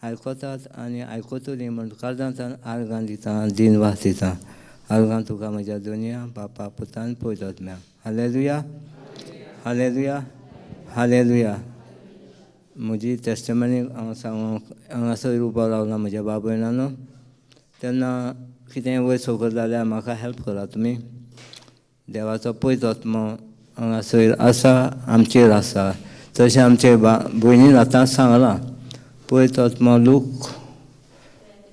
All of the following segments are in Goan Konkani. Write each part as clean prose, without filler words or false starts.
आयकतात आनी आयकतलीं म्हण काळजांतल्यान आर्गां दिता दिनवास दिता. आर्गां तुका म्हज्या धनया बापा पुतान पवित्र आत्म्या. Hallelujah, hallelujah, hallelujah. म्हजी टेस्टिमनी हांव सांगूंक हांगासर उबो रावला म्हज्या भाव भयणांनो. तेन्ना कितेंय वयर सकयल जाल्यार म्हाका हेल्प करात तुमी. देवाचो पवित्र आत्मो हांगासर आसा, आमचेर आसा. तशें आमचे भयणीन आतांच सांगलां, पवित्र आत्मो लूक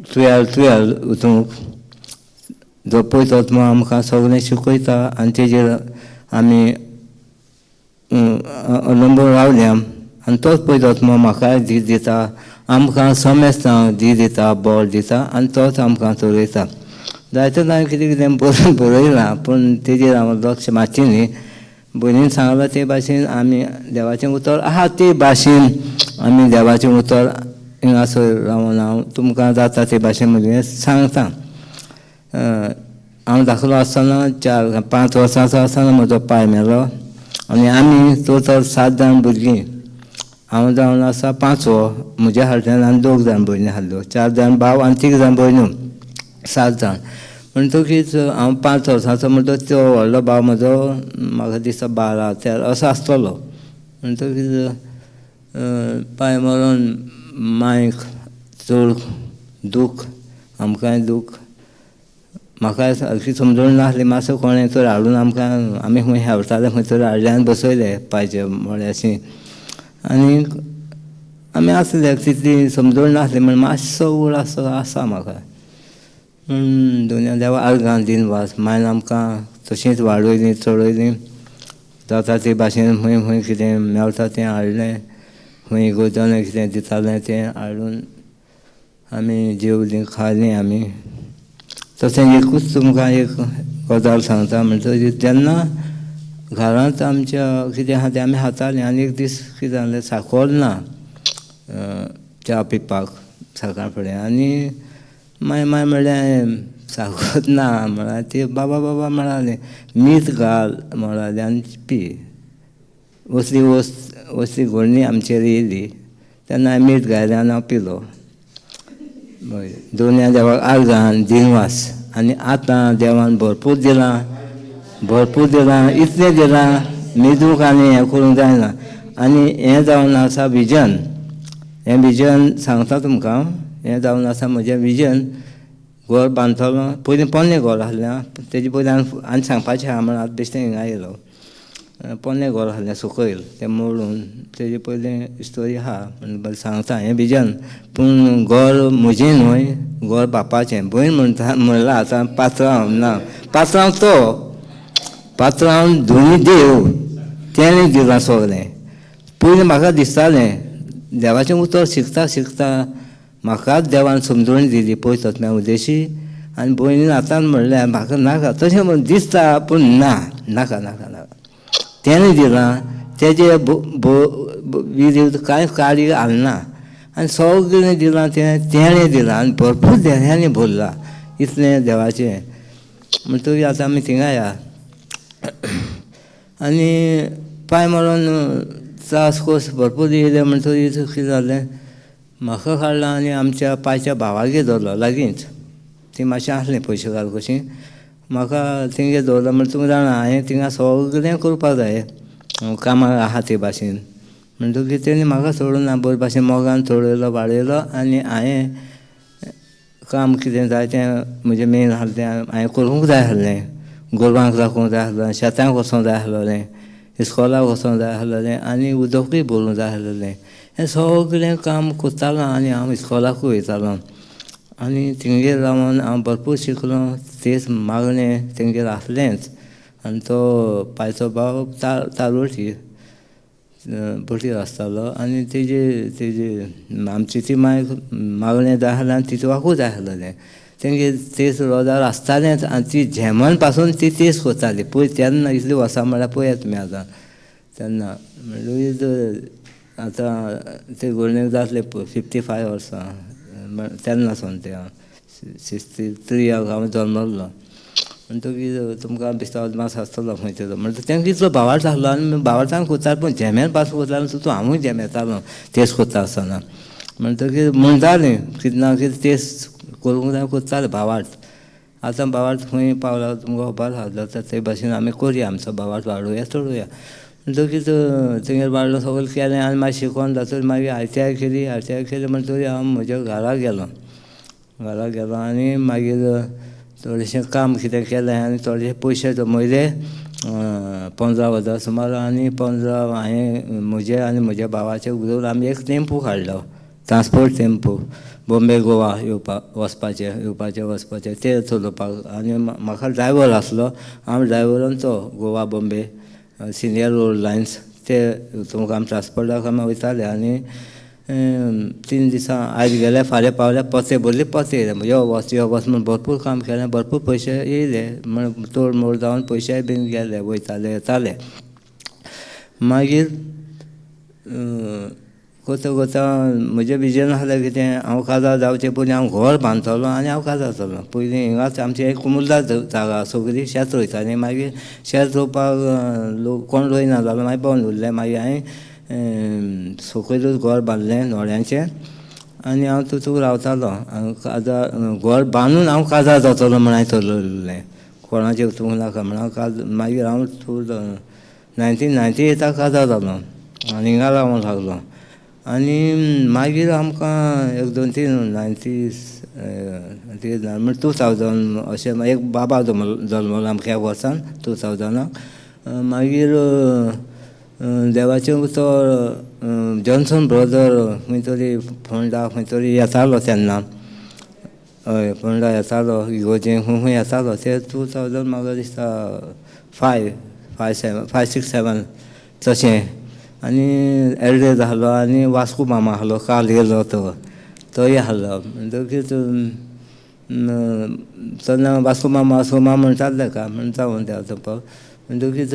12:12 हितूंक जो पवित्र आत्मो आमकां सगळें शिकयता आनी तेजेर आमी अवलंबून रावल्या आनी तोच पवित्र आत्मो म्हाकाय धीर दिता, आमकां समेस्तांक धीर दिता, बळ दिता आनी तोच आमकां चलयता. जायते जाण कितें कितें बरयलां पूण तेजेर हांव लक्ष मातशें न्ही. भयणीन सांगलां ते भाशेन आमी देवाचें उतर आहा ते भाशेन आमी देवाचें उतर हिंगासर रावन हांव तुमकां जाता ते भाशेन म्हजें सांगता. हांव धाकलो आसतना 4-5 वर्सांचो आसतना म्हजो पाय मेलो आनी आमी टोटल 7 जाण भुरगीं. हांव जावन आसा 5वो, म्हज्या फाटल्यान आनी 2 जाण भयणी आसल्यो, 4 जाण भाव आनी 3 जाण भयण्यो, 7 जाण. म्हणटकीच हांव 5 वर्सांचो म्हणटकीच तो व्हडलो भाव म्हजो म्हाका दिसता 12-13 असो आसतलो. म्हणटकीच पांय मरोन मांयक चड दूख, आमकांय दूख. म्हाका सारकी समजून नासली, मातसो कोणें तर हाडून आमकां, आमी खंय हेवताले खंय तर हाडले आनी बसयले पांयचे मळ्याशी. आनी आमी आसले तितली समजून नासली म्हण मातसो उगडास आसा म्हाका. पूण दोनूय देवा आर्गां दिनवास, मांयन आमकां तशींच वाडयलीं चडयलीं, जाता ते भाशेन खंय खंय कितें मेळटा तें हाडलें, खंय इगर्जांनी कितें दितालें तें हाडून आमी जेवलीं खालीं आमी. तशें एकूच तुमकां एक गजाल सांगता, म्हणटकीर जेन्ना घरांत आमच्या कितें आहा तें आमी खातालीं आनी एक दीस कितें जालें, साकोर ना च्या पिवपाक सकाळ फुडें आनी मागीर माय म्हणलें साकोर ना म्हळ्यार ती बाबा बाबा म्हणाले मीठ घाल म्हणाले आनी पी. असली असली घोडणी आमचेर येयली तेन्ना हांवें मीठ घायलें आनी हांव पिलो. दोनूय देवाक आर्गां दिनवास. आनी आतां देवान भरपूर दिलां, भरपूर दिलां, इतलें दिलां मेजूंक आनी हें करूंक जायना. आनी हें जावन आसा विजन, हें विजन सांगता तुमकां, हें जावन आसा म्हजें विजन. घर बांदतलो, पयलीं पोन्नें घर आसलें, तेजे पयलीं आनी सांगपाचें आहा म्हण आतां बेश्टें हिंगा येयलो. पोन्नें घर आसलें सकयल, तें मोडून तेजे पयलीं स्टोरी आहा म्हण सांगता हें विजन. पूण घर म्हजें न्हय, घर बापाचें. भयण म्हणटा म्हणलां आतां पात्रांव ना, पात्रांव तो पात्रांव दोनी देव तेणें दिलां सगळें. पयलीं म्हाका दिसतालें देवाचें उतर शिकता शिकता म्हाकाच देवान समजून दिली पवित्र आत्म्या उद्देशी. आनी भयणीन आतां म्हणलें म्हाका नाका तशें म्हण दिसता पूण ना, नाका नाका नाका. तेणें दिलां तेजे विरुद्ध कांय कार्य घालना आनी सगळें दिलां तें तेणें दिलां आनी भरपूर देण्यांनी भरलां इतलें देवाचें. म्हणटकीर आतां आमी थिंगा या आनी पांय मारून त्रास कोस भरपूर येयले. म्हणटकीर कितें जालें, म्हाका काडला आनी आमच्या पायच्या भावागेर दवरलो लागींच. ती मातशें आसलीं पयशेकार कशीं. म्हाका तेंगेर दवरलो म्हण तुमी जाणा हांवें थिंगा सगळें करपाक जाय कामाक आहा ते भाशेन. म्हणटकीर तेणी म्हाका सोडूंक ना, बरे भाशेन मोगान चडयलो वाडयलो आनी हांवें काम कितें जाय तें म्हजें मेन आसलें तें हांवें करूंक जाय आसलें. गोरवांक राखूंक जाय आसलें, शेतांक वचोंक जाय आसलें, इस्कोलाक वचोंक जाय आसलें आनी उदकूय भरूंक जाय आसलें. हें सगळें काम करतालो आनी हांव इस्कोलाकूय वयतालो आनी तेंगेर रावन हांव भरपूर शिकलो. तेच मागणें तेंगेर आसलेंच. आनी तो पायचो भाव तालोटी बोटीर आसतालो आनी तेजे तेजे आमची ती मांय मागणें जाय आसलें आनी तितवाकूय जाय आसलें. तेंगेर तेच रोजार आसतालेंच आनी ती झेमन पासून ती तेच करताली. पळय तेन्ना इतलीं वर्सां म्हळ्यार पळयात तुमी आतां तेन्ना म्हणटकीर आतां ते घोडणेक जातले 55 वर्सां तेन्ना सावन ते 63 हांव जल्मल्लो. म्हणटकीर तुमकां दिसता अदमास आसतलो खंय तरी. म्हणटकीर तांकां इतलो भावार्थ आसलो आनी भावार्थान करतालो पूण झेमेन पासून करतालो तितून हांवूय झेमेतालो तेच करता आसतना. म्हणटकीर म्हणटालीं कितें ना कितें तें करूंक जाय करताले भावार्थ. आतां भावार्थ खंय पावला तुमकां खबर आसा, जाता ते भाशेन आमी करुया, आमचो भावार्थ वाडोवया चडोवया. म्हणटकीच तेंगेर वाडलो सगळें केलें आनी मागीर शिकोन जातकीर मागीर I T I केली. I T I केली म्हणटकीर हांव म्हज्या घरा गेलो. घरा गेलो आनी मागीर थोडेशें काम कितें केलें आनी थोडेशे पयशे जमयले, 15,000 सुमार. आनी 15 हांवें म्हजे आनी म्हज्या भावाचे घेवन आमी एक टेम्पो काडलो, ट्रांसपोर्ट टेम्पो, बॉम्बे गोवा येवपाक वचपाचें, येवपाचें वचपाचें तें चलोवपाक. आनी म्हाका ड्रायवर आसलो, हांव ड्रायवरान तो Goa Bombay senior road lines ते तुमकां आमी ट्रांसपोर्टाक आमी वयताले. आनी 3 दिसां आयज गेले फाल्यां पावले, पोते भरले पोते येयले, यो वच यो वच म्हूण भरपूर काम केलें, भरपूर पयशे येयले, म्हण तोड मोड जावन पयशेय बीन गेले, वयताले येताले. मागीर करता करता म्हजें विजन आसलें कितें, हांव काजार जावचे पयलीं हांव घर बांदतलो आनी हांव काजार जातलो. पयलीं हिंगाच आमचें एक कुमुल्ला जागा सगळी शेत रोयतालीं. मागीर शेत रोवपाक लोक कोण रोयना जालो, मागीर बंद उरलें. मागीर हांवें सकयलूच घर बांदलें नोळ्यांचें आनी हांव तितूंत रावतालो. काजार घर बांदून हांव काजार जातलो म्हूण हांवें थरयल्लें, कोणाचें वचूंक नाका म्हूण. हांव मागीर हांव 1998 काजार जालो आनी हिंगा रावंक लागलो. आनी मागीर आमकां 1 2 3 90 2000 अशें एक बाबा जल्मलो आमकां ह्या वर्सान 2000. मागीर देवाचें उतर जॉन्सन ब्रदर खंय तरी फोंडा खंय तरी येतालो तेन्ना, हय फोंडा येतालो, इगर्जेक खंय खंय येतालो. ते 2000 म्हाका दिसता 5 5 7 5 6 7 तशें. आनी एल्डेज आसलो आनी वास्को मामा आसलो, काल येयलो तो, तोय आसलो. म्हणटकीच तेन्ना वास्को मामा वास्को मामा म्हणटाले ताका, म्हणटा म्हणटा. म्हणटकीच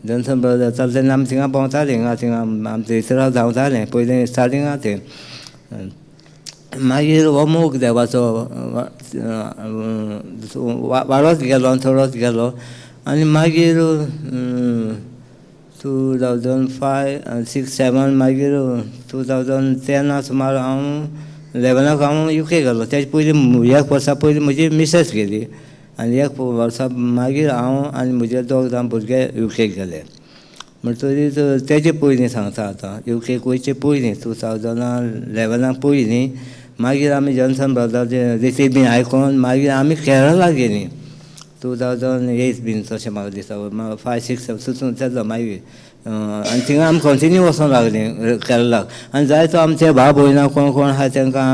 जॉन्सन ब्रदर येताले तेन्ना आमी थिंगा भोंवतालीं, हिंगा थिंगा आमचे थंयसर धांवतालें पयलीं स्टार्टिंगाक तें. मागीर हो मोग देवाचो वाडत गेलो आनी चडत गेलो. आनी मागीर 2005 6 7 मागीर 2010 सुमार हांव 11 हांव युके गेलो. तेजे पयलीं एक वर्सा पयलीं म्हजी मिसेस गेली आनी एक वर्सा मागीर हांव आनी म्हजे 2 जाण भुरगे युके गेले. म्हणटकीच तेजे पयलीं सांगता आतां, युकेक वयचे पयलीं 2011 पयलीं मागीर आमी जॉन्सन ब्रदराचे रिती बीन आयकोन मागीर आमी केरला गेलीं 2008 बीन तशें म्हाका दिसता, 5 6 7 जालो मागीर. आनी थिंगा आमी कंटिन्यू वचोंक लागलीं केरलाक. आनी जायतो आमचे भाव भयणां कोण कोण आसा तांकां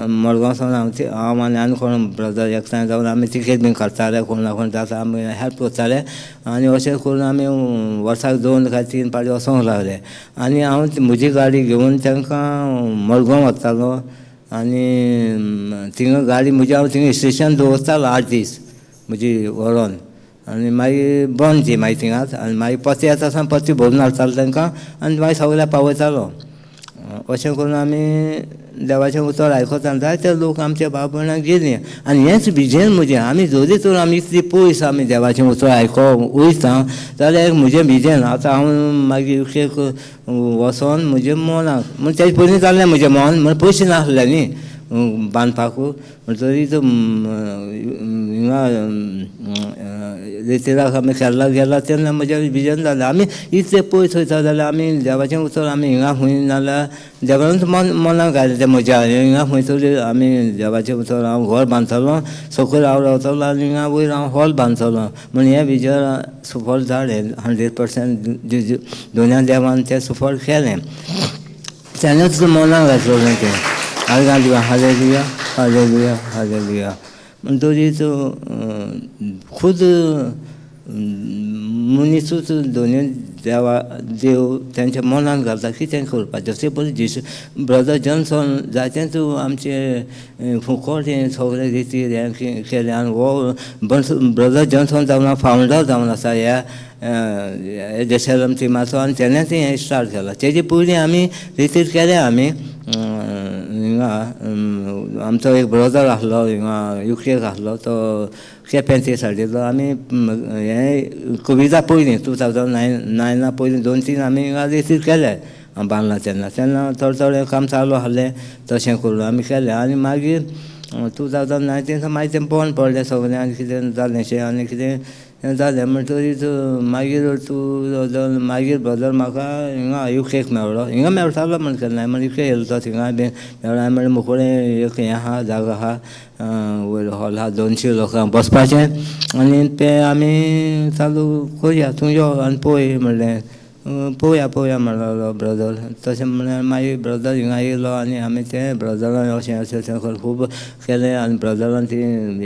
मडगांव सावन हांव आनी आनी कोण ब्रदर एकठांय जावन आमी तिकेट बीन काडटाले, कोण ना कोण जाता आमी हेल्प करताले. आनी अशें करून आमी वर्साक 2 काय 3 पावटी वचोंक लागले. आनी हांव म्हजी गाडी घेवन तांकां मडगांव वतालो आनी थिंगा गाडी म्हजी हांव थिंगा स्टेशन दवरतालो 8 दीस म्हजी व्हरोन. आनी मागीर बंद ती मागीर थिंगाच. आनी मागीर परते येता आसतना परती भरून हाडटालो तांकां आनी मागीर सगळ्याक पावयतालो. अशें करून आमी देवाचें उतर आयकता जायते लोक आमच्या भाव भयणां गेलीं. आनी हेंच विजन म्हजें, आमी जरी तर आमी इतली पयस आमी देवाचें उतर आयकोंक वयता जाल्यार एक म्हजें विजन. आतां हांव मागीर युकेक वचोन म्हजें मनाक म्हण तेजे पयलीं जाल्लें म्हजें मन, म्हण पयशे नासले न्ही बांदपाक. म्हणटकीच हिंगा रेतिराक आमी केरला गेला तेन्ना म्हजें विजन जालें, आमी इतले पयस वयता जाल्यार आमी देवाचें उतर आमी हिंगा खंय नाजाल्यार देवानूच मन मनाक घालें तें म्हज्या, हिंगा खंय तरी आमी देवाचें उतर हांव घर बांदतलो, सकयल हांव रावतलो आनी हिंगा वयर हांव हॉल बांदतलो म्हण हें विजन सुफळ जालें 100%. दोनूय देवान तें सुफळ केलें, तेणेच मनाक घातलें तें. Hallelujah hallelujah hallelujah hallelujah. म्हणटकीच खुद मनिसूच दोनूय देवा देव तेंच्या मनान घालता कितें करपाचें. जशें पळय जेजू ब्रदर जॉन्सन जायतेंच आमचें फुकट हें सगळें रितीर हें केलें. आनी हो ब्रदर जॉन्सन जावन फावंडर जावन आसा ह्या जेशलम टिमाचो आनी तेणेंच हें स्टार्ट केलां. तेजे पयलीं आमी रितीर केलें आमी हिंगा आमचो एक ब्रदर आसलो हिंगा युकेक आसलो, तो केपें ते सायडीचो. आमी हें कविता पयलीं 2009 पयलीं 2 3 आमी हिंगा रितीर केले. बांदलां तेन्ना तेन्ना थोडें थोडें काम चालू आसलें तशें करून आमी केलें आनी मागीर 2019 मागीर तें बंद पडलें सगलें आनी कितें जालेंशें आनी कितें जालें म्हणटकीच मागीर 2000 मागीर ब्रदर म्हाका हिंगा युकेक मेळ्ळो. हिंगा मेळटालो म्हण केन्नाय म्हण युके येयलो तो थिंगा बी मेळ्ळो. हांवें म्हणलें मुकोडें एक हें आहा, जागो आहा, वयर हॉल आहा, 200 लोकांक बसपाचें आनी तें आमी चालू करुया, तूं यो आनी पळय म्हणलें. पळोवया पळोवया म्हणलो ब्रदर. तशें म्हणल्यार मागीर ब्रदर हिंगा येयलो आनी आमी तें ब्रदरान अशें अशें अशें करून खूब केलें आनी ब्रदरान ती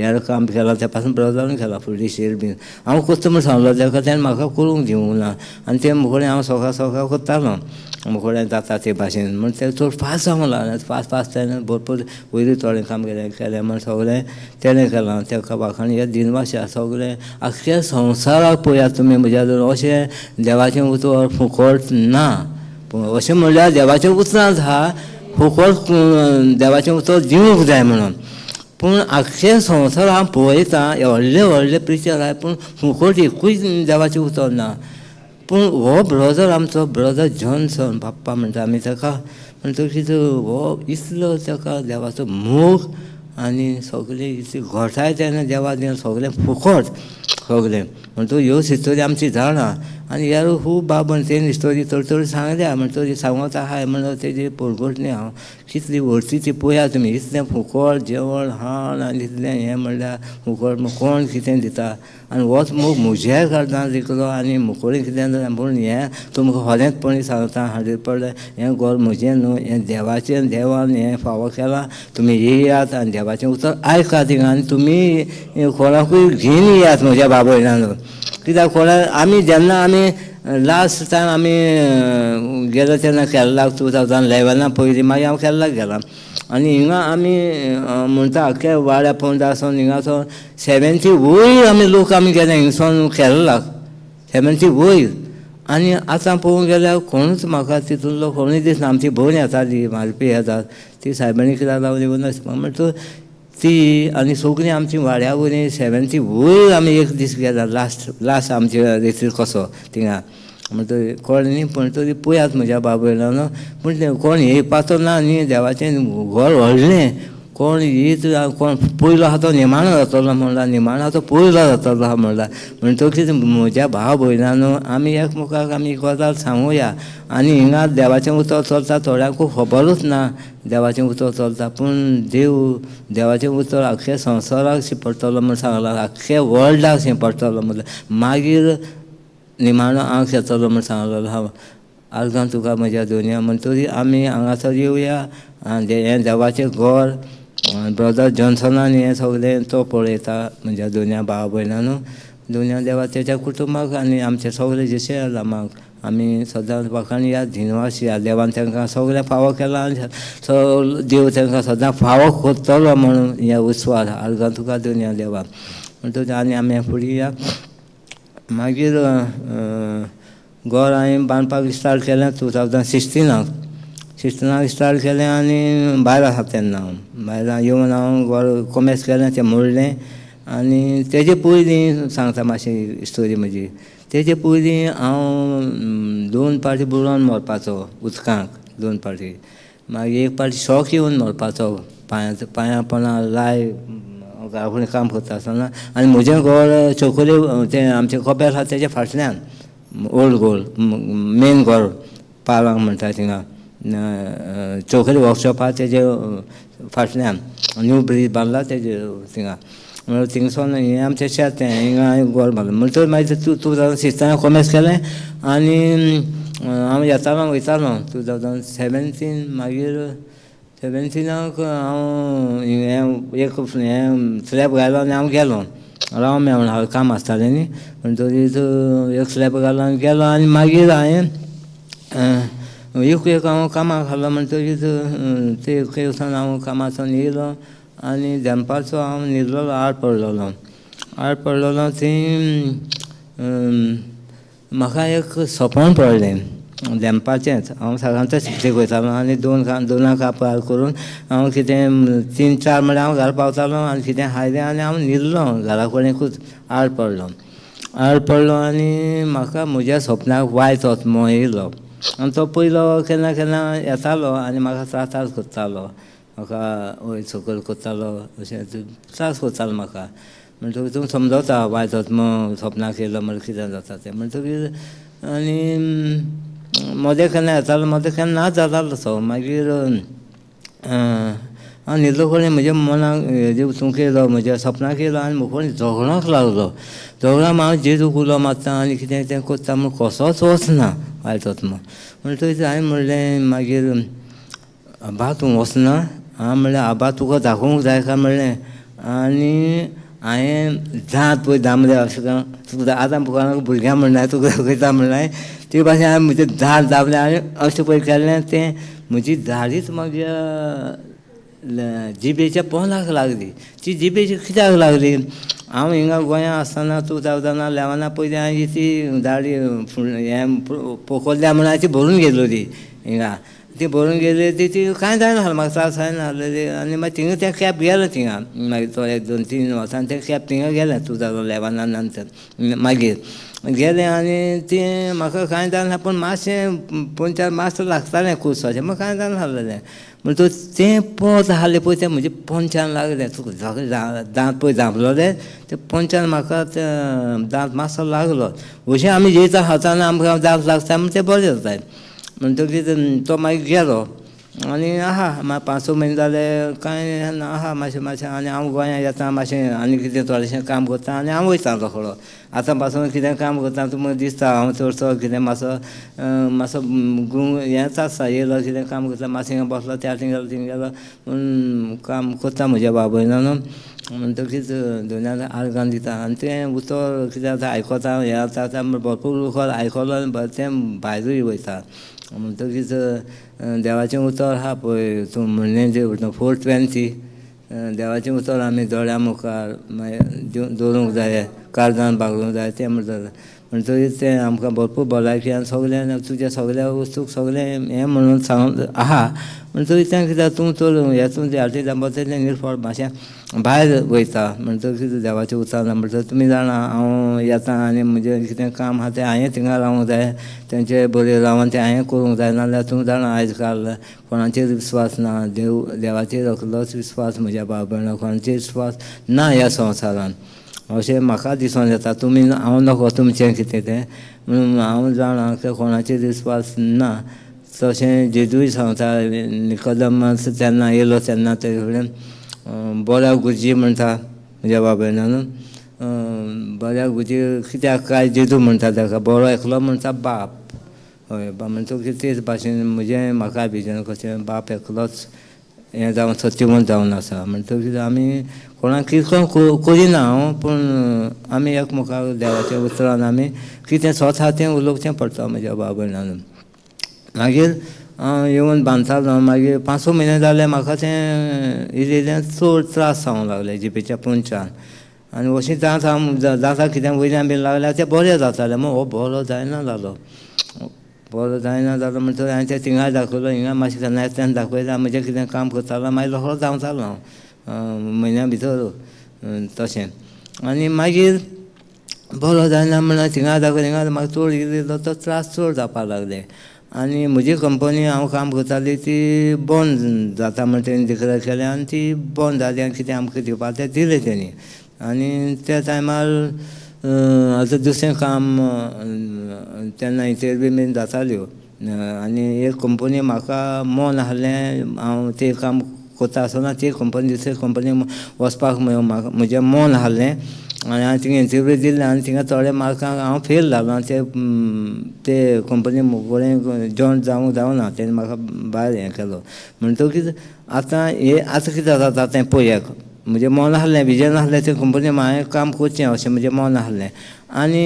हेर काम केलां तें पासून ब्रदरान केलां फुडली शेर बीन. हांव करता म्हूण सांगलो ताका, तेणें म्हाका करूंक दिवंक ना आनी तें मुकोडें हांव सकाळ सकाळ करतालो मुकोडें जाता ते भाशेन. म्हण तें चड फास्ट जावंक लागलें, फास्ट फास्ट तेणें भरपूर वयरूय थोडें काम केलें केलें म्हण सगळें तेणें केलां. ताका वाखाण हे दिनवास सगळें आख्ख्या संवसाराक पळयात तुमी म्हज्या अशें देवाचें उतर फुकट ना. अशें म्हणल्यार देवाचें उतरां आहा फुकट, देवाचें उतर दिवंक जाय म्हणून. पूण आख्खे संवसार हांव पळयतां व्हडले व्हडले प्रिचर आहाय पूण फुकट एकूय देवाचें उतर ना. पूण हो ब्रदर आमचो ब्रदर जॉनसन बाप्पा म्हणटा आमी ताका, म्हणटकीच हो इतलो ताका देवाचो मोग आनी सगळें इतली घोटाय तेणें देवा दिवन सगळें फुकट सगळें. म्हणटकूच ह्यो स्टोरी आमची जाणा आनी ह्या खूब बाबन तेणी स्टोरी थोडी थोडी सांगल्या म्हणटकीच सांगत आहाय म्हणून तेजी परगटली हांव कितली व्हरती ती पळयात तुमी. इतलें फुकट जेवण खाण आनी इतलें हें म्हणल्यार फुकट कोण कितें दिता आनी होच मोग म्हज्याय काळजान रिगलो आनी मुकोडी कितें जालें पूण हें तुमकां खरेंचपणी सांगता 100% हें घर म्हजें न्हू, हें देवाचें, देवान हें फावो केलां. तुमी येयात आनी देवाचें उतर आयकात थिंगा आनी तुमी कोणाकूय घेवन येयात म्हज्या बाबयल्यान. कित्याक कोणा आमी जेन्ना आमी लास्ट टायम आमी गेले तेन्ना केरलाक 2011 पयलीं मागीर हांव केरलाक गेलां आनी हिंगा आमी म्हणटा आख्खे वाड्या पोंदा सावन हिंगा सावन 70 वयर आमी लोक आमी गेले हिंगसावन केरलाक 70 वयर. आनी आतां पळोवंक गेल्यार कोणूच म्हाका तितूंतलो कोणूय दिसना. आमची भयण येताली मालपी येतात ती सायबांनी कित्याक लागली म्हणटकच ती आनी सगळीं आमची वाड्या वयली 70 वयर आमी एक दीस गेला लास्ट लास्ट आमचे रेतीर कसो थिंगा म्हणटकीर कळ्ळें न्ही. पूण तरी पळयात म्हज्या बाबयल्यान पूण कोण येवपाचो ना न्ही, देवाचें घर व्हडलें, कोण येयत कोण पयलो आहा तो निमाणो जातलो म्हणला, निमाणो आहा तो पयलो जातलो आहा म्हणला. म्हणटकीच म्हज्या भाव भयणांनो आमी एकमेकाक आमी गजाल सांगुया आनी हिंगा देवाचें उतर चलता थोड्यांकूय खबरूच ना देवाचें उतर चलता. पूण देव देवाचें उतर आख्खे संवसाराक शिंपडटलो म्हूण सांगलां, आख्खे वर्ल्डाक शिंपडटलो म्हणलें, मागीर निमाणो आंक येतलो म्हूण सांगलेलो आहा. आर्गां तुका म्हज्या दुनिया. म्हणटकीर आमी हांगासर येवया आनी हें देवाचें घर ब्रदर जॉन्सनान हें सगळें तो पळयता म्हज्या दोनया भाव भयणांनो, दोनया देवा तेच्या कुटुंबाक आनी आमचे सगळे जशे लामाक आमी सदांच वाखाणया दिनवासया. देवान तांकां सगळें फावो केलां आनी सगळो देव तांकां सदां फावो करतलो म्हणून हे विस्वास. आर्गां तुका दोनया देवा. म्हणटकच आनी आमी फुडें या. मागीर घर हांवें बांदपाक स्टार्ट केलें 2016 स्टार्ट केलें आनी भायर आसा तेन्ना हांव भायर येवन हांव घर कोमेस केलें तें मोडलें. आनी तेजे पयलीं सांगता मातशी स्टोरी म्हजी. तेजे पयलीं हांव 2 पावटी बुडोन मरपाचो उदकांत, 2 पावटी. मागीर 1 पावटी शॉक येवन मरपाचो पांयां पोंदा लाय घरा कडेन काम करता आसतना. आनी म्हजें घर चोकोली तें आमचें कपेल आसा तेज्या फाटल्यान ओल्ड गोल मेन घर पालांग म्हणटा थिंगा चोकोली वर्कशॉप आहा तेजे फाटल्यान न्यू ब्रीज बांदला तेजे थिंगा. म्हणल्यार थिंगसोन हें आमचें शेत तें हिंगा हांवें घर बांदलें. म्हणटकच मागीर 2016 कोमेस केलें आनी हांव येतालो वयतालो 2017. मागीर 17 हांव हें एक हें स्लॅब घालो आनी हांव गेलो राव मेळना काम आसतालें न्ही. म्हणटकीच एक स्लॅब घालो आनी गेलो आनी मागीर हांवें एक एक हांव कामाक घालो. म्हणटकीच ते एक वचून हांव कामासून येयलो आनी दनपारचो हांव न्हिदलेलो, आड पडलेलो. आड पडलेलो थंय म्हाका एक सपन पडलें दनपारचेंच. हांव सदांच शिफ्टीक वयतालो आनी 2 कापार करून हांव कितें 3-4 म्हळ्यार हांव घरा पावतालो आनी कितें खायलें आनी हांव न्हिदलो घरा कडेनूच आड पडलो. आड पडलो आनी म्हाका म्हज्या सपनाक वायट आत्मो येयलो. आनी तो पयलो केन्ना केन्ना येतालो आनी म्हाका त्रास करतालो, म्हाका वयर सकयल करतालो अशें त्रास करतालो म्हाका. म्हणटकच तूं समजता वायट आत्मो सपनाक येयलो म्हणल्यार कितें जाता तें. म्हणटकीर आनी मदें केन्ना येतालो मदें केन्ना ना जातालो तसो. मागीर हांव न्हिदलो कडेन म्हज्या मनाक हेजे वचूंक येयलो म्हज्या सपनाक येयलो आनी म्हजे कडेन झगडोंक लागलो. झगडोंक हांव जेजूक उलो मारता आनी कितें कितें करता म्हूण कसोच वचना वायट आत्मो. म्हणटकीच हांवें म्हणलें मागीर आबा तूं वचना? हांवें म्हणलें आबा तुका दाखोवंक जाय काय म्हणलें. आनी हांवें दांत पळय दामले अशें करून तुका आतां भुरग्यांक म्हणलें तुका दाखयता म्हणलें. ते भाशेन हांवें म्हजे दांत दामले आनी अशें पळय केलें तें म्हजी दाडीच म्हज्या जिबेच्या पोंदाक लागली. ती जिबेच्या कित्याक लागली? हांव हिंगा गोंयांत आसतना 2011 पयलीं हांवें ती दाडी हें पोखरल्या म्हणून हांवें ती भरून घेतलेली हिंगा. ती भरून गेली ती ती कांय जायना आसलें म्हाका त्रास जायना आसलेले. आनी मागीर थिंगा तें कॅब गेलें थिंगा मागीर तो एक 2 3 वर्सांनी तें कॅब थिंगा गेलें 2011 नंतर मागीर गेलें आनी तें म्हाका कांय जायना पूण मातशें पोंच्यान मातसो लागतालें कूस अशें म्हाका कांय जायना आसलेलें. म्हणटकच तें पोंत आसलें पळय तें म्हजें पोंच्यान लागलें तुका दांत पळय धांपलोले ते पोंच्यान म्हाका तें दांत मातसो लागलो. अशें आमी जेयता खाताना आमकां दांत लागता म्हण तें बरें जाता. म्हणटकीच तो मागीर गेलो आनी आहा मागीर 5-6 म्हयने जाले कांय ना आहा मातशें मातशें. आनी हांव गोंयांत येता मातशें आनी कितें थोडेशें काम करता आनी हांव वयता रोखडो. आतां पासून कितें काम करता तुमकां दिसता हांव चडसो कितें मातसो मातसो गूंग हेंच आसता. येयलो कितें काम करता मातशें हिंगा बसलो त्या थिंग गेलो थिंग गेलो पूण काम करता म्हज्या बाबयन. म्हणटकीच दोनाय आर्गां दिता आनी तें उतर कितें जाता आयकता हें जाता भरपूर उतर आयकलो आनी तें भायरूय वयता. म्हणटकीच देवाचें उतर आसा पळय तूं म्हणलें जें 420 देवाचें उतर आमी दोळ्यां मुखार मागीर दवरूंक जाय, काळजान बागोवंक जाय तें म्हणटा. म्हणटकीच तें आमकां भरपूर भलायकी आनी सगळें तुज्या सगळ्या वस्तूक सगळें हें म्हणून सांगून आहा. म्हणटकीच तें कितें तूं चड हेतून तें निर्फळ मातशें भायर वयता. म्हणटकीच देवाचें उतर ना म्हणटकीच तुमी जाणा हांव येता आनी म्हजें कितें काम आसा तें हांवें थिंगा रावूंक जाय, तेंचे बरें रावन तें हांवें करूंक जाय. नाजाल्यार तूं जाणा आयज काल कोणाचेर विस्वास ना, देव देवाचेर एकलोच विस्वास म्हज्या भाव भयणां कोणाचेर विस्वास ना ह्या संवसारांत अशें म्हाका दिसून येता. तुमी हांव नकळो तुमचें कितें तें, म्हणून हांव जाणा की कोणाचेर विस्वास ना. तशें जेजूय सांगता निकोदमास जेन्ना येयलो तेन्ना तेजे कडेन बऱ्या गुरुजी म्हणटा म्हज्या भाव भयणांनो, बऱ्या गुरुजी कित्याक काय जेजू म्हणटा ताका, बरो एकलो म्हणटा बाप. हय म्हणटकीच तेच भाशेन म्हजें म्हाका विजन कशें बाप एकलोच हें जावन सत्यवंत जावन आसा. म्हणटकीच आमी कोणाक कितें करिना हांव, पूण आमी एकमेकाक देवाच्या उतरान आमी कितें सत आसा तें उलोवचें पडटा म्हज्या भाव भयणांनो. मागीर हांव येवन बांदतालो. मागीर 5-6 म्हयने जाले म्हाका तें इल्लें इल्लें चड त्रास जावंक लागले जिबेच्या पोंच्यान. आनी अशीं दांत हांव दांतां कितें वयल्यान बी लागल्यार तें बरें जातालें. म्हूण हो बरो जायना जालो, बरो जायना जालो म्हणटकीर हांवें तें थिंगाय दाखयलो, हिंगा मातशें केन्नाय दाखयलें. म्हजें कितें काम करतालो मागीर रोखडो धांवतालो हांव म्हयन्या भितर तशें. आनी मागीर बरो जायना म्हणल्यार थिंगा दाखयलें हिंगा म्हाका चड इल्लो इल्लो तो त्रास चड जावपाक लागले. आनी म्हजी कंपनी हांव काम करताली ती बंद जाता म्हण तेणी डिक्लेर केलें आनी ती बंद जाली आनी कितें आमकां दिवपाक तें दिलें तेणी. आनी त्या टायमार आतां दुसरें काम तेन्ना इंटरव्यू बीन जाताल्यो आनी एक कंपनी म्हाका मन आसलें हांव तें काम करता आसतना ती कंपनी दुसरे कंपनी वचपाक म्हजें मन आसलें आनी हांवें थिंगा इंटरव्यू दिल्ले आनी थिंगा थोडे मार्कांक हांव फेल जालो आनी ते कंपनी कडेन जॉयन जावंक जावना तेणें म्हाका भायर हें केलो. म्हणटकीच आतां हें आतां कितें जाता तें पळयात. म्हजें मन आसलें विजन आसलें ते कंपनी हांवें काम करचें अशें म्हजें मन आसलें. आनी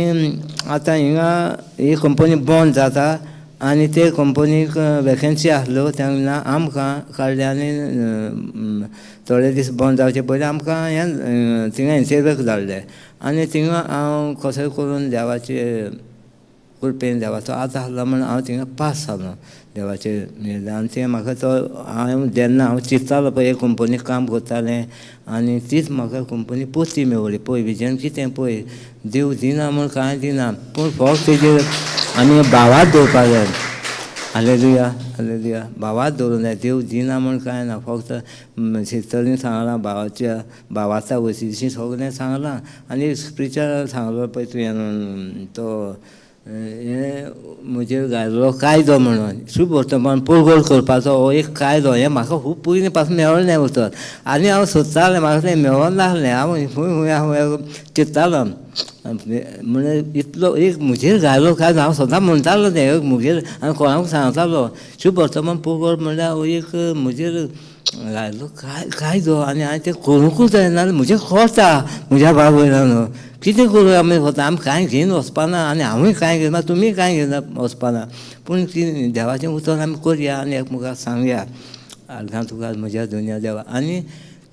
आतां हिंगा ही कंपनी बंद जाता आनी ते कंपनीक वेकेन्सी आसल्यो तेन्ना आमकां काडले आनी थोडे दीस बंद जावचे पयलीं आमकां हें थिंगा इंटरव्यूक धाडले आनी थिंगा हांव कसोय करून देवाचे कृपेन देवाचो हात आसलो म्हूण हांव थिंगा पास जालो देवाचे आनी तें म्हाका तो हांव जेन्ना हांव चिंततालो पळय हे कंपनीक काम करतालें आनी तीच म्हाका कंपनी परती मेवली. पळय विजन कितें पळय देव दिना म्हूण कांय दिना, पूण फक्त तेजेर आमी भावार्थ दवरपाक जाय. Hallelujah hallelujah. भावार्थ दवरूंक जाय. देव दिना म्हूण कांय ना, फक्त सिस्टरीन सांगलां भावाच्या भावार्ता वशीं सगलें सांगलां. आनी प्रिचरान सांगलो पळय तुवें तो हें म्हजेर घाल्लो कायदो म्हणून शुभ वर्तमान परगट करपाचो हो एक कायदो. हें म्हाका खूब पयलीं पासून मेळोलें उतर आनी हांव सोदतालें, म्हाका तें मेळनासलें. हांव खंय खंय हांव चिंत्तालो म्हणजे इतलो एक म्हजेर घायलो कायदो. हांव सदां म्हणटालो तें एक म्हजेर आनी कोणाकूय सांगतालो शुभ वर्तमान परगट म्हणल्यार हो एक म्हजेर घायलो कायदो आनी हांवें तें करूंकूच जाय, नाजाल्यार म्हजें कोता म्हज्या बाबयल्यान कितें करूं आमी वता, आमी कांय घेवन वचपाना आनी हांवूय कांय घेवना, तुमीय कांय घेवना वचपाना, पूण देवाचें उतर आमी करया आनी एकमेकाक सांगया. आतां तुका म्हज्या दुनिया देवा. आनी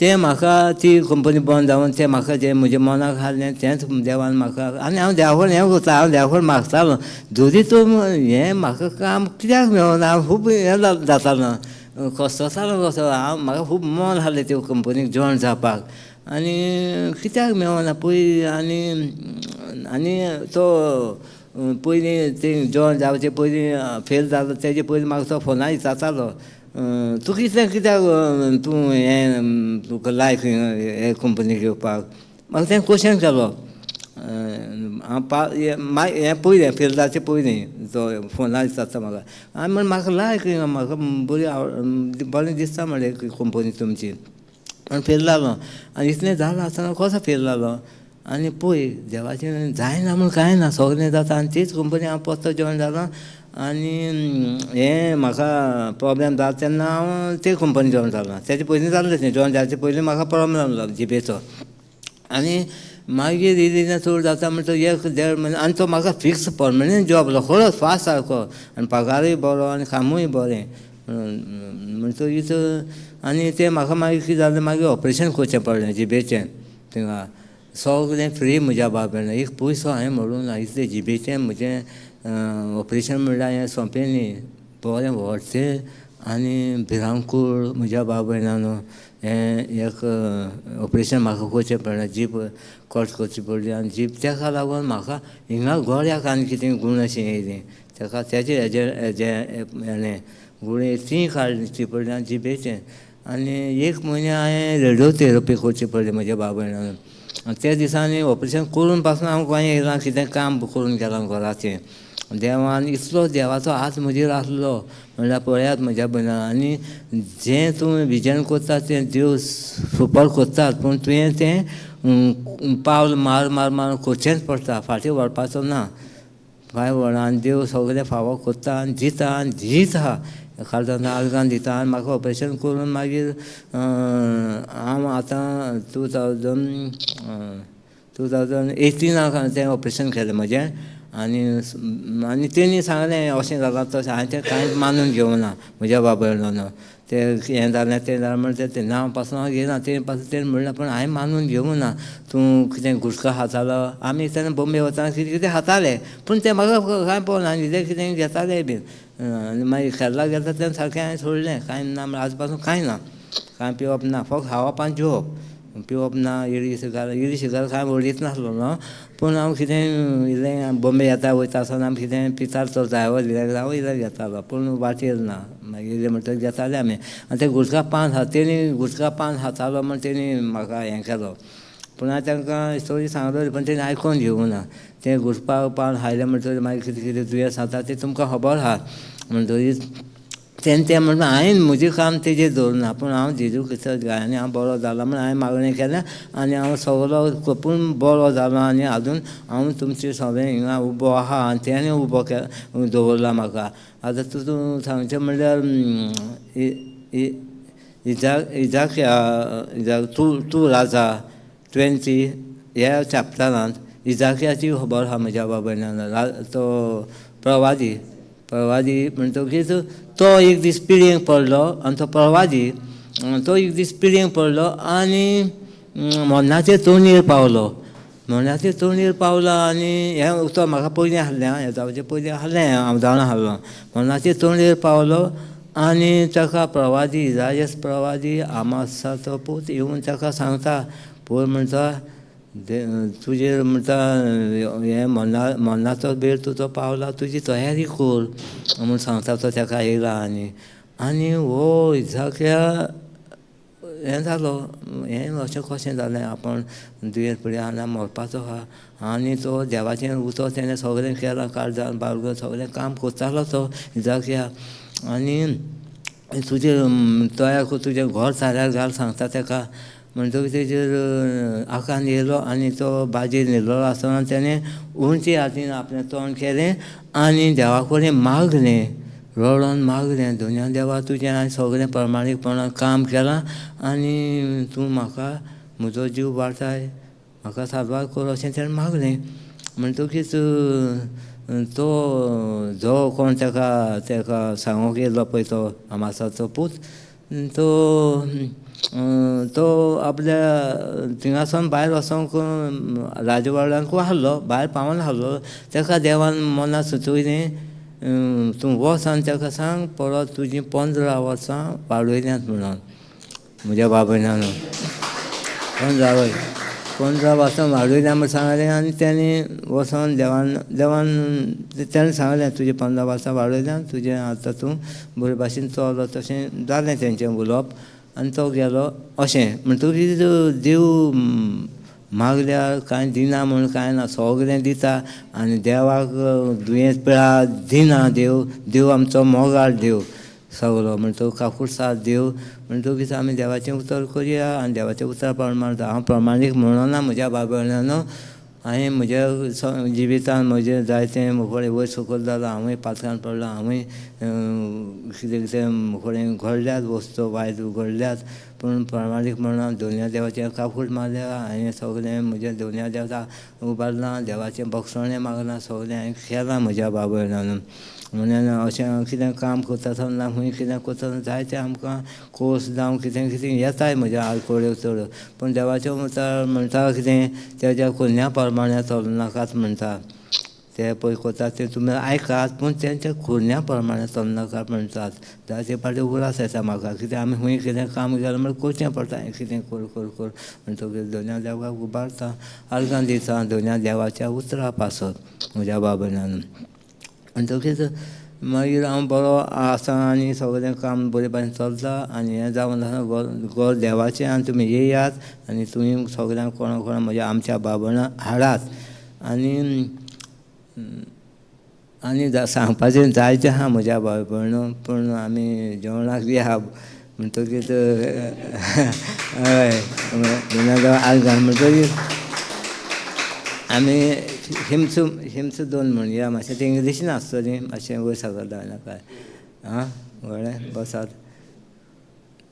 तें म्हाका ती कंपनी बंद जावन तें म्हाका जें म्हज्या मनाक आसलें तेंच देवान म्हाका. आनी हांव देवा कडेन हें करता, हांव देवा कडेन मागतालो जरी तूं हें म्हाका काम कित्याक मेळना, हांव खूब हें जातालो, कसोसालो कसो. हांव म्हाका खूब मन आसलें ते कंपनीक जॉयन जावपाक आनी कित्याक मेळना पळय. आनी आनी तो पयलीं ती जॉयन जावचे पयलीं फेल जालो तेजे पयलीं म्हाका तो फोनार विचारतालो तूं कितलें कित्याक तूं हें तुका लायक हे कंपनीक येवपाक. म्हाका तेणें क्वेशन केलो. हांव हें पयलें फेल जावचे पयलीं तो फोनार विचारता म्हाका. हांवें म्हणलें म्हाका लायक म्हाका बरी आवड बरें दिसता म्हणलें कंपनी तुमची. आनी फेल जालो आनी इतलें जालां आसतना कसो फेल जालो. आनी पळय देवाचें जायना म्हूण कांय ना, सगलें जाता. आनी तीच कंपनी हांव परतो जॉयन जालो आनी हें म्हाका प्रोब्लेम जालो तेन्ना हांव ते कंपनी जॉयन जालो. तेजे पयलीं जाल्लें तें जॉयन जावचे पयलीं म्हाका प्रोब्लेम जालो जिबेचो. आनी मागीर इल्लें इल्लें चड जाता म्हणटकीर एक देड म्हयनो आनी तो म्हाका फिक्स परमनंट जॉब रोखडोच फास्ट सारको आनी पगारूय बरो आनी कामूय बरें म्हणटकीच. आनी तें म्हाका मागीर कितें जालें, मागीर ऑपरेशन करचें पडलें जिबेचें. थिंगा सगलें फ्री म्हज्या बाबा, एक पयसो हांवें मोडूंक ना. इतलें जिबेचें म्हजें ऑपरेशन म्हणल्यार हें सोंपें न्ही, बरें व्हडचें आनी भिरांकूळ म्हज्या भाव भयणांनो. हें एक ऑपरेशन म्हाका करचें पडलें, जीब कट करची पडली. आनी जीब ताका लागून म्हाका हिंगा गळ्याक आनी कितें गूण अशें येयलें ताका तेजे हेजे हेणें गुळी ती काडची पडली आनी जिबेचें. आनी एक म्हयनो हांवें रेडियो थेरपी करची पडली म्हज्या भाव भयणांनो. आनी त्या दिसांनी ऑपरेशन करून पासून हांव गोंया येयलां, कितें काम करून गेलां घराचें. देवान इतलो देवाचो हात म्हजेर आसलो म्हणल्यार पळयात म्हज्या भयणां. आनी जें तूं विजन करता तें देव सुपर करतात, पूण तुवें तें पावल मार मार मार करचेंच पडटा, फाटीं वळपाचो ना. फाय व्हडा आनी देव सगलें फावो करता आनी दिता आनी दीत आहा. एखाद्रो आर्गां दिता. आनी म्हाका ऑपरेशन करून मागीर हांव आतां 2018 तें ऑपरेशन केलें म्हजें. आनी आनी तेणी सांगलें अशें जालां तशें, हांवें तें कांयच मानून घेवना म्हज्या बाबायन. तें हें जालें तें जालें म्हण तें नांव पासून हांव घेयना, तें पासून तेणी म्हणलें पूण हांवें मानून घेवना. तूं कितें गुटखा खातालो, आमी तेन्ना बॉम्बे वतना कितें कितें खाताले, पूण तें म्हाका कांय पळोवना, आनी कितें कितें घेताले बीन. आनी मागीर केरला गेता तेन्ना सारकें हांवें सोडलें, कांय ना म्हळ्यार आज पासून कांय ना, कांय पिवप ना, फक्त खावप आनी जेवप, पिवप ना. इडी सिगार इडी सिगार कांय ओडीत नासलो न्हू, पूण हांव कितें इल्लें बॉम्बे येता वयता आसतना आमी कितें पितालो तो ड्रायवर हांव इल्लें घेतालो, पूण वाटेर ना. मागीर इल्लें म्हणटकीर घेताले आमी. आनी ते गुटखा पान खाता तेणी गुटखा पान खातालो म्हण तेणी म्हाका हें केलो. पूण हांवें तांकां स्टोरी सांगली पूण तेणी आयकून घेवना. तें गुटखा पान खायलें म्हणटकीर मागीर कितें कितें दुयेंस जाता तें तुमकां खबर आसा. म्हणटकीर तेन्ना तें म्हणलें हांवें म्हजें काम तेजेर दवरना, पूण हांव जेजू क्रिस्ताच्या दयान हांव बरो जाला म्हूण हांवें मागणें केलें आनी हांव सगलो पूण बरो जालो. आनी आजून हांव तुमचे सगळे हिंगा उबो आसा आनी तेणें उबो दवरला म्हाका. आतां तूं सांगचें म्हणल्यार इजाक तूं राजा 20 ह्या चॅप्टरांत इजाकियाची खबर आसा म्हज्या बाबा. तो प्रवादी प्रवादी म्हणटकीच तो एक दीस पिळयेंक पडलो आनी तो प्रवादी तो एक दीस पिळयेंक पडलो आनी मरणाचे तोणयेर पावलो. मरणाचे तोणयेर पावलो आनी हें उतर म्हाका पयलीं आसलें, हें जावचें पयलीं आसलें, हांव जाणा आसलो. मरणाचे तोणयेर पावलो आनी ताका प्रवादी इजायस प्रवादी आमासाचो पूत येवन ताका सांगता, पळय म्हणटा तुजेर म्हणटा हें मरणाचो बेर तुजो पावला तुजी तयारी कर म्हूण सांगता तो ताका येयला आनी आनी हो इजाकिया हें जालो हें अशें कशें जालें आपूण दुयेंस पडिल्लो आनी मरपाचो आसा आनी तो देवाचें उतर ताणें सगळें केलां काळजान बाळगून सगळें काम करतालो तो इजाकिया आनी तुजें तयार कर तुजें घर थाऱ्यार घाल सांगता ताका म्हणटकच तेजेर आकांत येयलो आनी तो बाजेर न्हिदलेलो आसतना ताणें उंची हातीन आपलें तोंड केलें आनी देवा कडेन मागलें रडून मागलें धन्या देवा तुजें हांवें सगळें प्रमाणीकपणान काम केलां आनी तूं म्हाका म्हजो जीव वाटाय म्हाका साल्वार कर अशें ताणें मागलें म्हणटकीच तो जो कोण ताका ताका सांगूंक येयलो पळय तो अमासाचो पूत तो तो आपल्या थिंगासून भायर वचूंक राजवाड्यांकूय आसलो भायर पावना आसलो ताका देवान मनाक सुचयलें तूं वच आनी ताका सांग परत तुजीं 15 वर्सां वाडयल्यांत म्हणून म्हज्या बाबा 15 वर्सां वाडयल्या म्हूण सांगलें आनी ताणें वचून देवान देवान ताणें सांगलें तुजें 15 वर्सां वाडयल्या तुजें आतां तूं बरे भाशेन चल तशें जालें तेंचें उलोवप आनी तो गेलो अशें म्हणटकीच देव मागल्यार कांय दिना म्हूण कांय ना सगळें दिता आनी देवाक दुयेंस पिळा दिना देव देव आमचो मोगाळ देव सगलो म्हणटकच काकुळसाद देव म्हणटकीच आमी देवाचें उतर करया आनी देवाचें उतर प्रमाण हांव प्रमाणीक म्हणना म्हज्या बाबा हांवें म्हज्या जिवितांत म्हजें जायतें म्हजे वयर सकयल जालां हांवूय पातकान पडलां हांवूय कितें कितें म्हजे घडल्यात वस्तू वायट घडल्यात पूण प्रमाणीक म्हणून दोनया देवाचें काकूट मारल्या हांवें सगलें म्हजें दोनया देवता उबारलां देवाचें भोगसणें मागलां सगलें हांवें केलां म्हज्या बाबा म्हणून अशें कितें काम करता आसतना खंय कितें करता आसतना जायतें आमकां कोस जावं कितें कितें येताय म्हज्या आडखळ्यो चड पूण देवाचें उतर म्हणटा कितें तेज्या कुन्या प्रमाणे चलनाकात म्हणटा ते पळय करतात ते तुमी आयकात पूण तेंच्या खुन्या प्रमाणे चलनाकात म्हणटात जायते फावटी उगडास येता म्हाका कित्याक आमी खंय कितें काम केलें म्हणल्यार करचें पडटा कितें कर कर कर म्हणटकीर दोनया देवाक उबारता आर्गां दिता दोनया देवाच्या उतरा पासत म्हज्या बाबा म्हणटकीच मागीर हांव बरो आसा आनी सगळें काम बरे भशेन चलता आनी हें जावन आसा घर देवाचें आनी तुमी येयात आनी तुमी सगळ्यांक कोणा कोणा म्हज्या आमच्या बाबा हाडात आनी आनी सांगपाचें जायतें आसा म्हज्या बाबा पूण आमी जेवणाक बी आसा म्हणटकीच हय म्हणटकीर आमी हिम्स हिम्स दोन म्हणया मातशें तें इंग्लिशीन आसतलीं मातशें वयर सकयल जावनाका आं बरें बसात.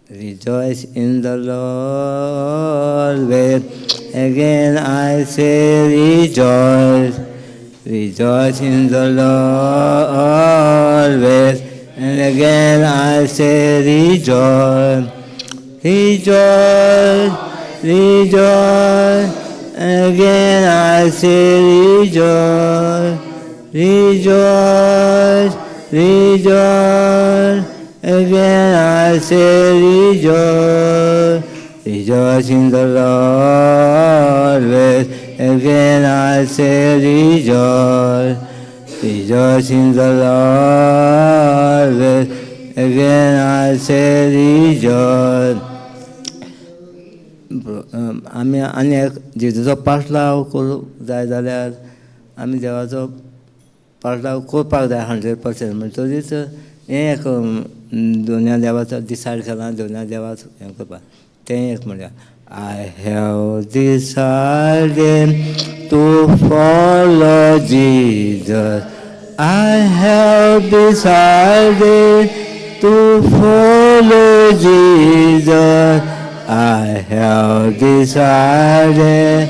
Rejoice in the Lord always. Again I say rejoice. Rejoice in the Lord always. And again I say rejoice. Rejoice, rejoice. And again I say rejoice. Rejoice, rejoice. Again I say rejoice. Rejoice in the Lord always. Again I say rejoice. Rejoice in the Lord always. Again I say rejoice. आमी आनी एक जेजूचो पाटलाव करूंक जाय जाल्यार आमी देवाचो पाटलाव करपाक जाय 100%. म्हणटकीच हें एक दोनया देवाचो डिसायड केलां दोनया देवाचो हें करपाक तें एक म्हणल्यार I have decided to follow Jesus. I have decided to follow Jesus. I have decided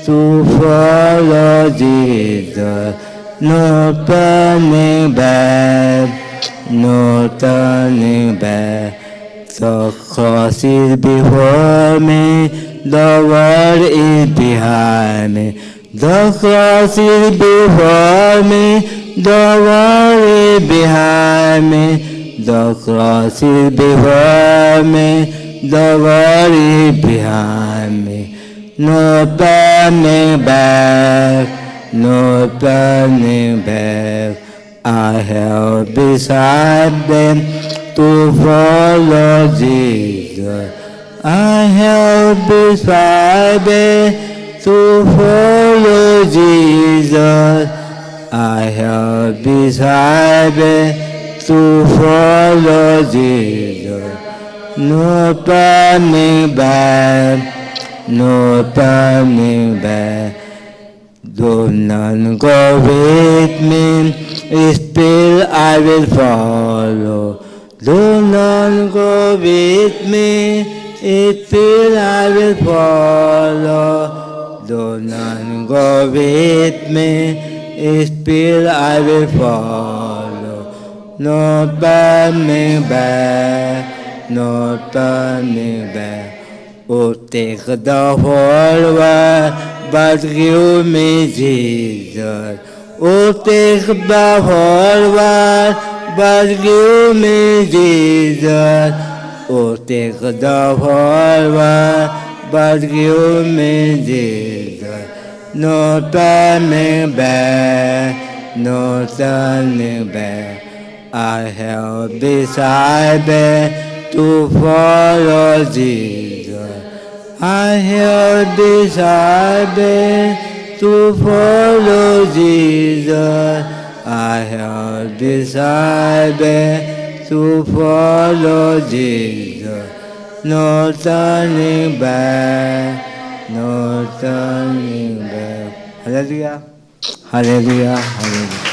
to follow Jesus. No turning back, no turning back. The cross is before me, the world is behind me. The cross is before me, the world is behind me. The cross is before me, the world is behind me. No turning back, no turning back. I have decided to follow Jesus. I have decided to follow Jesus. I have decided to follow Jesus. No turning back, no turning back. Do none go with me, still I will follow. Do none go with me, still I will follow. Do none go with me, still I will follow. No turning back, no turning back. Oh, take the whole world, but give me Jesus. Oh, take the whole world, but give me Jesus. Oh, take the whole world, but give me Jesus. No turning back, no turning back. I have decided to follow Jesus. I have decided to follow Jesus. I have decided to follow Jesus. No turning back, no turning back. Hallelujah, hallelujah, hallelujah.